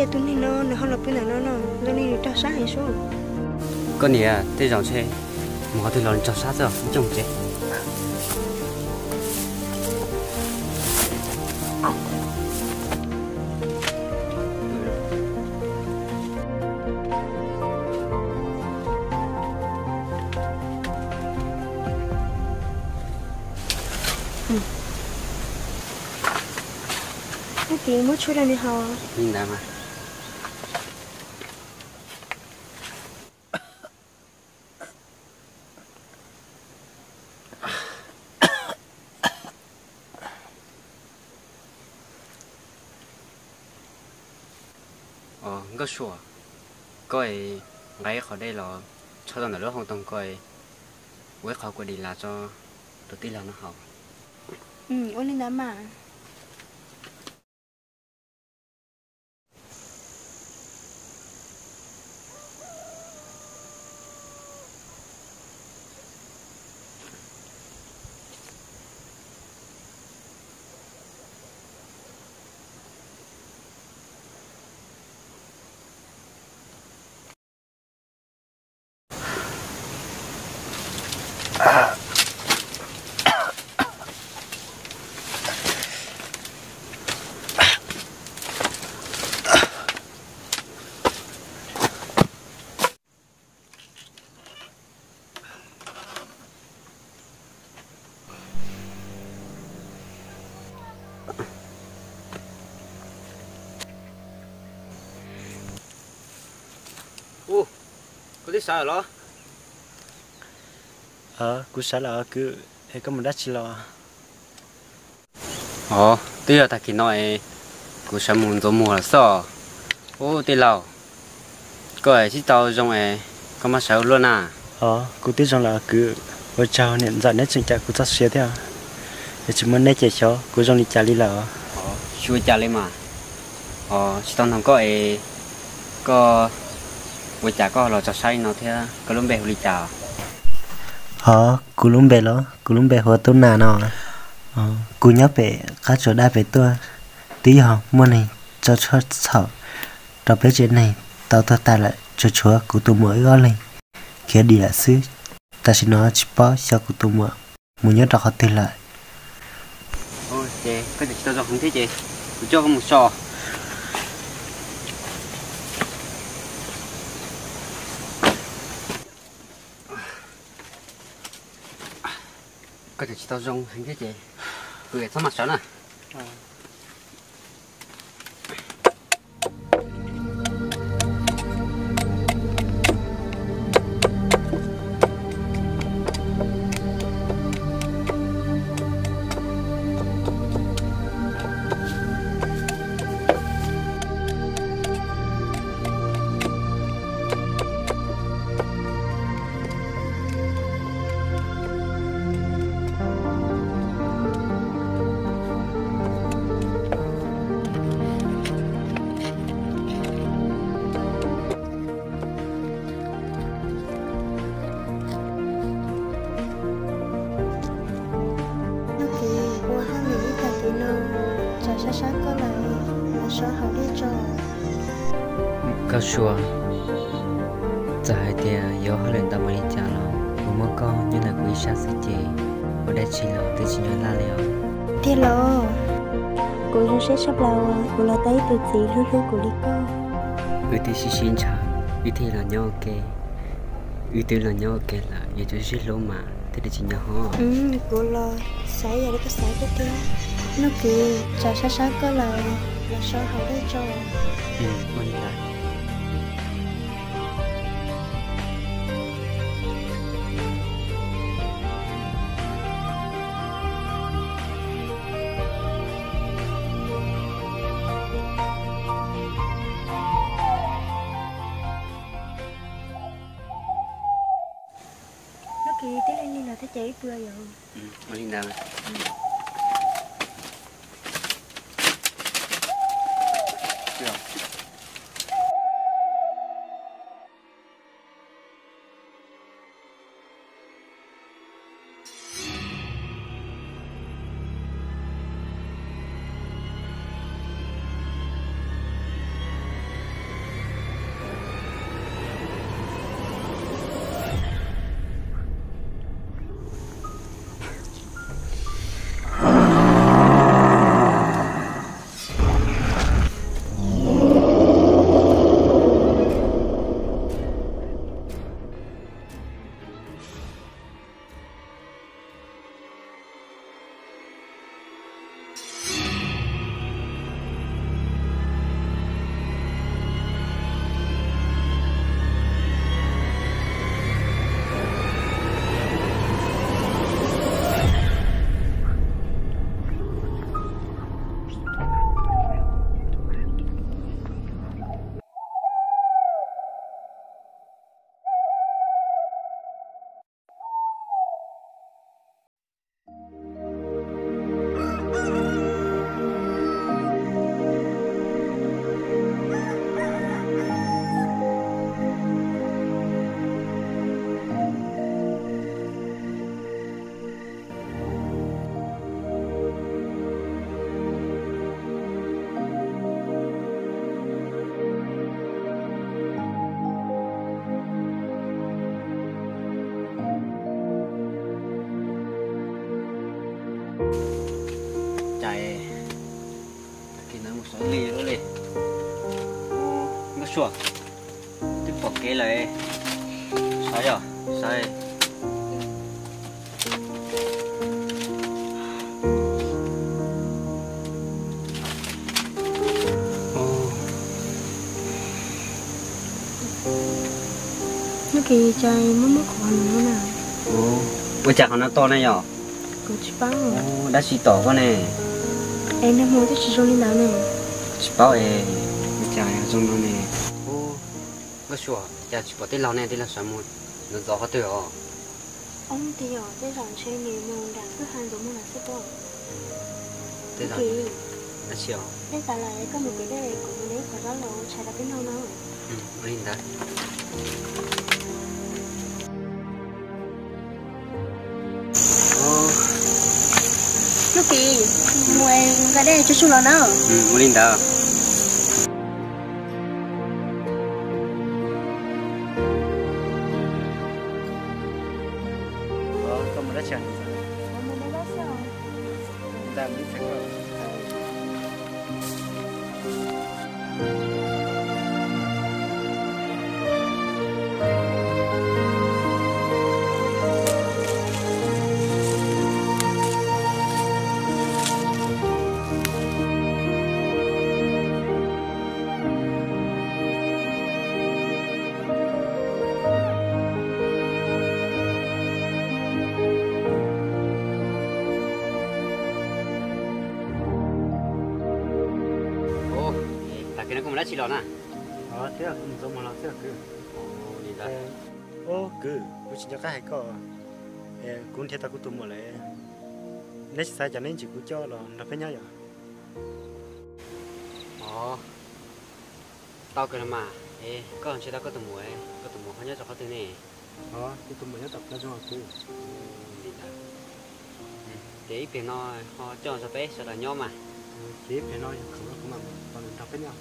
Tus neeg no nws ho los pw ntawm no no, zoo li nws raug sab heev sub. Koj niam, tej zaum ntshe mus qhov twg los nws raug sab xwb, ib coj mus tsev. Muab tshuaj rau nws haus. Li ntawd mas. Os, Nkauj Sua, koj es nqa ib qho dej los tsho rau ntawm lub hauv toog ko, ua ib qho kua dis las tso rau tij laug no haus. Ua li ntawd mas. Ub, koj twb sawv los? Kuv sawv lawm kwv, es koj mus dab tsi los? Os, twb yog tag kis no es kuv sawv mus ntxuav muag lawm xwb os. Ub tij laug, koj es tsis tau zoo es koj mam sawv ua luaj na. Os, kuv twb zoo lawm kwv, ua tsaug niam ntxawm neb tseem cawm kuv txoj sia thiab, es tsis muaj neb ces xyov kuv zoo li cas li lawm. Tsis ua cas li mas. Os, tsis tau nug koj es koj ua cas koj los tso sab li no thiab koj lub npe hu li cas? Os, kuv lub npe los kuv lub npe hu ua Tub Nas no. Kuv nyob pem qab tsuas dab pem tuaj, twb yog muaj neeg tso tshuaj txhaum rau peb tsev neeg tau tuag tas lawm, tsuas tshuav kuv tus muam wb ob leeg khiav dim lawm xwb. Tam sim no tsis paub xyov kuv tus muam mus nyob rau qhov twg lawm. Ces koj tsis tau zoo heev thiab ces kuv coj koj mus so. Koj tsis tau zoo heev thiab ces kuv txhob mam sawv na. Nuj Kiv, ua hauj lwm ib tag kis no, tsam sab sab koj lawm, los so haus dej tso. Nkauj Sua, txawm hais tias yuav hauj lwm ntau npaum li cas los kuv muaj koj nyob ntawm kuv ib sab xwb ces ua dab tsi los twb tsis nyuaj laj li os. Tiag los? Kuv zoo siab tshaj plaws uas kuv los tau ib tug txiv hlub hlub kuv li koj. Wb twb sib sib ntshaw, wb thiaj los nyob ua ke. Wb twb los nyob ua ke lawm, yuav tsum sib hlub mas thiaj li tsis nyuaj hos. Kuv los xav yam li koj xav tiag tiag. Nuj Kiv, tsam sab sab koj lawm, los so haus dej tso. Ua li ntawd. Nuj Kiv, twb lig lig los thiab ces wb pw yom. Ua li ntawd. Cas tag kis ntawd mus xov li li. Nkauj Sua, twb pom kev lawm, sawv yom, sawv. Hnub Kis, cas muaj muaj qhov no na? Ua cas qhov no to na yom? Kuv tsis paub. Dab tsi tom koj ne? Es nag hmo twb tsis zoo li ntawd ne. Tsis paub es, ua cas zoo no ne? Nkauj Sua, cas tsis pom tij laug ne, tij laug sawv mus ntxov ntxov qhov twg os? Ob ntij os, tej zaum ntshe nws mus nram kwj ha ntxuav muag lawm xwb pob. Tej zaum. Dab tsi os? Dej tas lawm, koj mus kwv dej, kuv mus de ib qho zaub los ua tshais rau peb noj no. Ua li ntawd. Hnub Kis, mus nqa dej tsuag tsuag los na. Ua li ntawd. Tag kis no koj mus dab tsi los na? Thiab kuv mus ntxuav muag los xwb kwv. Ub kwv, kuv tsis nco qab hais koj, kuv nrhiav tau kuv tus muam lawm. Neb tsis xav cas neb ntsis kuv coj los nrog peb nyob yom? Tau kawg los mas, es koj nrhiav tau koj tus muam, koj tus muam ho nyob rau qhov twg ne? Kuv tus muam nyob tom plaws zoo os kwv. Li ntawd. Ces ib pliag no ho coj nrog peb sawv daws nyob mas. Ces ib pliag no yog khoom no kuv mam mus tos nws nrog peb nyob.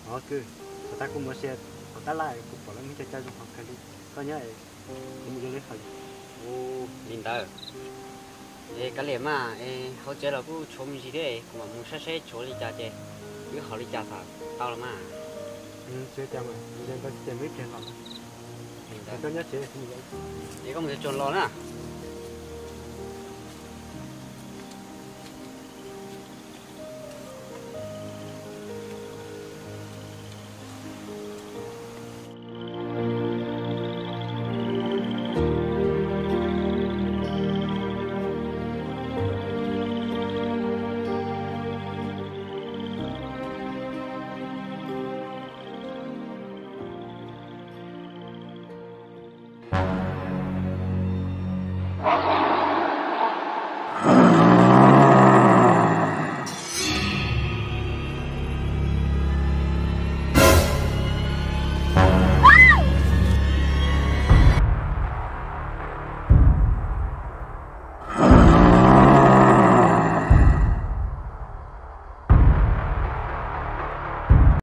Os kwv, thaum tas kuv mus ua si hauv tab laj kuv pom lawv muaj cov caij zoo qhov kawg li. Koj nyob es kuv mus yuav lawv qhov. Ua li ntawd. Es kav liam mas, es hauv tsev los kuj tshuav me ntsis thiab, kuv mam mus saib seb tshuav li cas ces wb haus li cas tau los mas. Tsis ua cas mas, ntawd ces mus ib pliag los. Li ntawd. Koj nyob tsev, es koj mus tsuag tsuag los na.